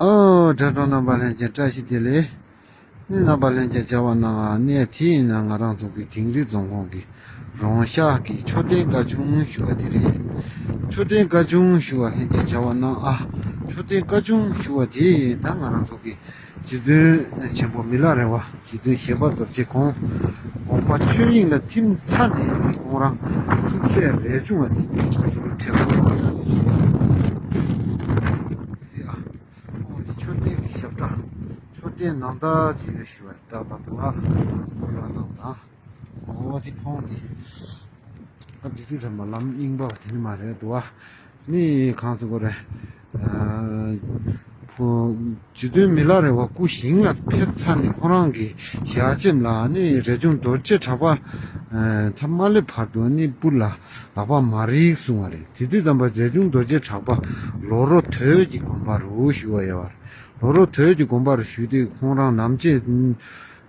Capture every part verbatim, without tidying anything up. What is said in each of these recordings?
ཨོ། དྲ་གྲོགས་རྣམ་པ་ལྷན་རྒྱས་བཀྲ་ཤིས་བདེ་ལེགས། ནི་རྣམ་པ་ལྷན་རྒྱས་མཇལ་བ་གནང་། ཨ་ནི་དེ་ཡིན་ན་ང་རང་ཚོ་གི་དིང་རི་རྫོང་ཁོངས་ཀྱི་རོང་ཤག་གི་མཆོད་རྟེན་བཀའ་ཆུང་ཞུ་བ་དེ་རེད། མཆོད་རྟེན་བཀའ་ཆུང་ཞུ་བ་ལྷན་རྒྱས་མཇལ་བ་གནང་། ཨ། མཆོད་རྟེན་བཀའ་ཆུང་ཞུ་བ་དེ་ད་ང་རང་ཚོ་གི་རྗེ་བཙུན་ཆེན་པོ་མི་ལ་རས་པ། རྗེ་བཙུན་ཞེས་པ་རྡོ་རྗེ་ཁོང་དགོངས་པ་ཆོས་དབྱིངས་ལ་ཐིམ་ཚར་ནས་ནི་ཁོང་རང་ཐུགས་སྲས་རས་ཆུང་བ་དེ་དུ་རུ་ཁྲལ་པ་ཐོབ་པ་ཟེར། ཨ། ཁོང་དེ་མཆོད་རྟེན་གྱི་ཞབས་ཁྲ། མཆོད་རྟེན་ནང་ལྟར་ཅིག་ཡོད་ཞུ་བ་ཏག་ཏག་འདུག་ཨ། ཟེར་བ་དང་དང་། འོ་དེ་ཁོང་དེ། ཨ། དེ་དུས་ཙམ་པ་ལམ་རྙིང་པ་དེ་ནི་མ་རེད་འདུག་ཨ། ནི་གང་ཟེར་དགོས་རེད། ཨ། ཁོ་རྗེ་བཙུན་མི་ལ་རས་པ་སྐུ་ཞིང་ལ་ཕེབས་ཚར་ནས་ཁོ་རང་གི་ཞལ་ཆེམས་ལ་ནི་རས་ཆུང་རྡོ་རྗེ་གྲགས་པ། ཨ། ཐ་མ་ལེ་བར་དུ་ནི་སྤུར་ལ་ལག་པ་མ་རིག་གསུང་བ་རེད། དེ་དུས་ཙམ་པ་རས་ཆུང་རྡོ་རྗེ་གྲགས་པ་ལོ་རོ་དོལ་གྱི་དགོན་པ་རུ་བཞུགས་པ་ཡོད་པ་རེད། ལོ་རོ་དོལ་གྱི་དགོན་པ་རུ་བཞུགས་དུས་ཁོང་རང་ནམ་ཕྱེད་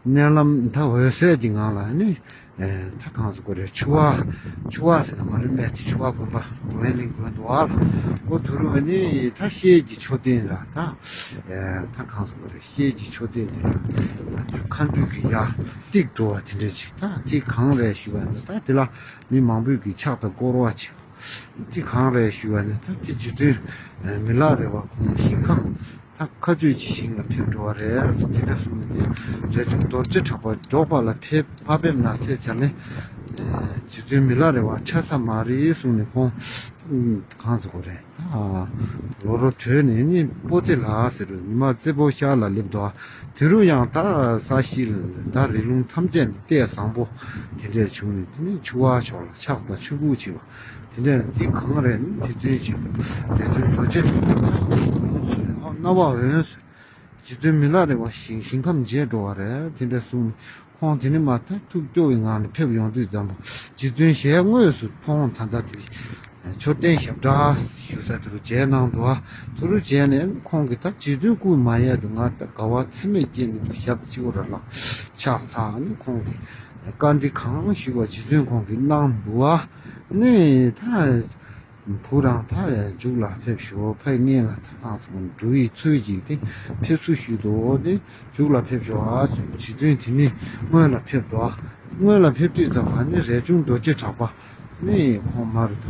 མནལ་ལམ་ད་འོད་གསལ་གྱི་ངང་ལ་ནི། ཨེ། ད་གང་ཟེར་དགོས་རེད། ཆུ་བ། ཆུ་བ་ཟེར་ན་མ་རེད་མེད་དེ། ཆུ་བ་དགོན་པ་འགྲོ་བའི་གླིང་དགོན་འདུག་ཨ། ཨོ་དུ་རུ་བ་ནི་ད་ཤེལ་གྱི་མཆོད་རྟེན་ར་ད། ཨེ། ད་གང་ཟེར་དགོས་རེད། ཤེལ་གྱི་མཆོད་རྟེན་དེ་ར། ད་མཁའ་འགྲོས་ཀྱི་ཡར་ཏིག་འགྲོ་བ་དེ་འདྲ་ཅིག་ད་དེ་གང་རེད་ཞུ་བ་ནི་ད་དེ་ལ་མི་མང་པོས་ཀྱི་ཕྱག་དང་སྐོར་བ་བྱེད། དེ་གང་རེད་ཞུ་བ་ནི་ད་དེ་རྗེ་བཙུན་མི་ལ་རས་པ་ཁོང་ཞིང་ཁམས་ད་མཁའ་སྤྱོད་ཀྱི་ཞིང་ལ་ཕེབས་འགྲོ་བ་རེད་ཟེར་དེ་འདྲ་གསུངས་ནས། རས་ཆུང་རྡོ་རྗེ་གྲགས་པ་འབྲོག་པ་ལ་ཕེབས་མ་ཕེབས་ན་ཚེ་ཆ་ནས་རྗེ་བཙུན་མི་ལ་རས་པ་འཕྲད་ས་མ་རེད་གསུངས་ནས་ཁོང་གང་ཟེར་དགོས་རེད། ད་ལོ་རོ་དོལ་ནས་ནི་པོ་ཙེ་ལ་ཟེར་རུ་ཉི་མ་རྩེ་ཕོ་ཤར་ལ་སླེབས་འདུག་དེ་རུ་ཡང་ད་ས་གཞི་ད་རི་ལུང་ཐམས་ཅད་གཏད་བཟང་པོ་དེ་འདྲས་བྱུང་ནས། དེ་ནས་ཆུ་བ་ཕྱོགས་ལ་ཕྱག་དང་མཆོད་འབུལ་བྱེད་པ། དེ་འདྲ་འདི་གང་རེད་ནི་རྗེ་བཙུན་ཆེན་པོ་རས་ཆུང་རྡོ་རྗེ་གྲགས་པ་ཡོངས་སུ་རྣ་བ་འོད་སུ། རྗེ་བཙུན་མི་ལ་རས་པ་ཞིང་ཞིང་ཁམས་མཇལ་འགྲོ་བ་རེད། དེ་འདྲ་གསུངས་ནས་ཁོང་དེ་ནི་མ་ཐག་ཐུགས་སྐྱོ་བའི་ངང་ནས་ཕེབས་ཡོང་དུས་ཙམ་པ་རྗེ་བཙུན་ཞལ་དངོས་སུ་མཐོང་། ད་ལྟ་དེ་མཆོད་རྟེན་ཞབས་བྲག་ཞུ་ས་དེ་རུ་མཇལ་གནང་འདུག་དེ་རུ་མཇལ་ནས་ཁོང་གིས་ད་རྗེ་བཙུན་སྐུ་མ་ཡལ་དུ་ང་ད་དགའ་བ་ཚད་མེད་སྐྱེས་ནས་ད་ཞབས་སྤྱི་བོ་ར་ལ་ཕྱག་འཚལ་ནས་ཁོང་གིས་བཀའ་འདྲི་གང་ཞུས་པ་རྗེ་བཙུན་ཁོང་གིས་གནང་འདུག་ནས་ད་བུ་རང་ད་མཇུག་ལ་ཕེབས་ཤོག་ཕ་ངེས་ལ་ད་ཁང་སོང་འགྲོ་ཡི་ཚུལ་གྱིས་དེ་ཕེབས་བསུ་ཞུས་འདུག་དེ་མཇུག་ལ་ཕེབས་ཤོག་ཨ་ཟེར་རྗེ་བཙུན་དེ་ནས་སྔོན་ལ་ཕེབས་འདུག་སྔོན་ལ་ཕེབས་དུས་ཙམ་པ་ནི་རས་ཆུང་རྡོ་རྗེ་གྲགས་པ་ནི་ཁོང་མར་ད་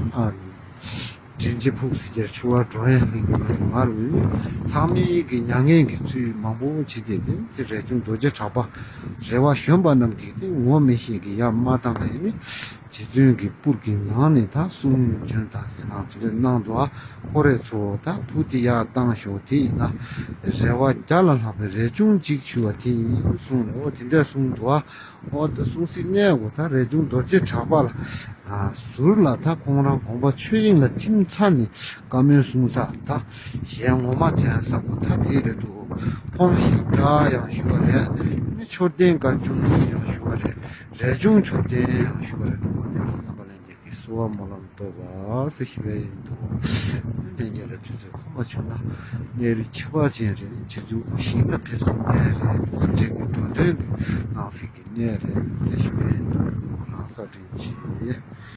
དྲིན་ཆེ་ཕུགས་སུ་ཁྱེར་ཆུ་བར་འགྲོ་ཡན་ལིང་གོན་མར་འོད་ཚང་མའི་གི་མྱ་ངན་གྱི་ཚུལ་མང་པོ་བྱེད་དེ་དེ་ཚེ་རས་ཆུང་རྡོ་རྗེ་གྲགས་པ་རས་པ་གཞོན་པ་རྣམས་ཀྱིས་དེ་ངོ་མི་ཤེས་ཀྱི་ཡ་མ་བཏང་ཡིན་ནི། རྗེ་བཙུན་གྱི་སྤུར་གྱི་ནང་ནས་ད་གསུང་འབྱོན་དང་ཟེར་ནང་དེ་འདྲ་གནང་འདུག་ཨ། ཁོ་རེ་ཚོ་ད་བུ་དེ་ཡར་བཏང་ཤོག་དེ་ཡིན་ན་རས་པ་བརྒྱ་ལ་ལྷག་པའི་རས་ཆུང་གཅིག་ཞུ་བ་དེ་ཡིན་གསུངས་ནས། འོ་དེ་འདྲ་གསུངས་འདུག་ཨ། འོ་ད་སྲུང་སྲི་གནས་དགོས། ད་རས་ཆུང་རྡོ་རྗེ་གྲགས་པ་ལ་ཟུར་ལ་ད་ཁོང་རང་དགོངས་པ་ཆོས་དབྱིངས་ལ་ཐིམ་ཚར་ནས་བཀའ་མོལ་གསུང་ས་ད་གཞན་ངོ་མ་མཇལ་ས་གོ་ད་དེ་རེད་འདུག་ཁོང་ཞབས་བྲག་ཡང་ཞུ་བ་རེད། ནི་མཆོད་རྟེན་བཀའ་ཆུང་ཡང་ཞུ་བ་རེད། རས་ཆུང་མཆོད་རྟེན་ཡང་ཞུ་བ་རེད་འདུག་ནི་རྣམ་པ་ལྷན་རྒྱས་ཀྱིས་གསོལ་བ་སྨོན་ལམ་བཏབ་པ་ཟེར་ཞུ་བ་ཡིན་འདུག་ལྷན་རྒྱས་ལ་དུས་ཚོད་ཁོམ་པ་བྱུང་ན་གནས་རི་ཁྱད་པར་ཅན་རེད། རྗེ་བཙུན་སྐུ་ཞིང་ལ་ཕེབས་སའི་གནས་རེད། འབྲས་སྤུངས་འགྲོ་དོན་གྱི་གནང་སའི་གི་གནས་རེད་ཟེར་ཞུ་བ་ཡིན་འདུག་ཁོང་ལ་བཀའ་དྲིན་ཆེ།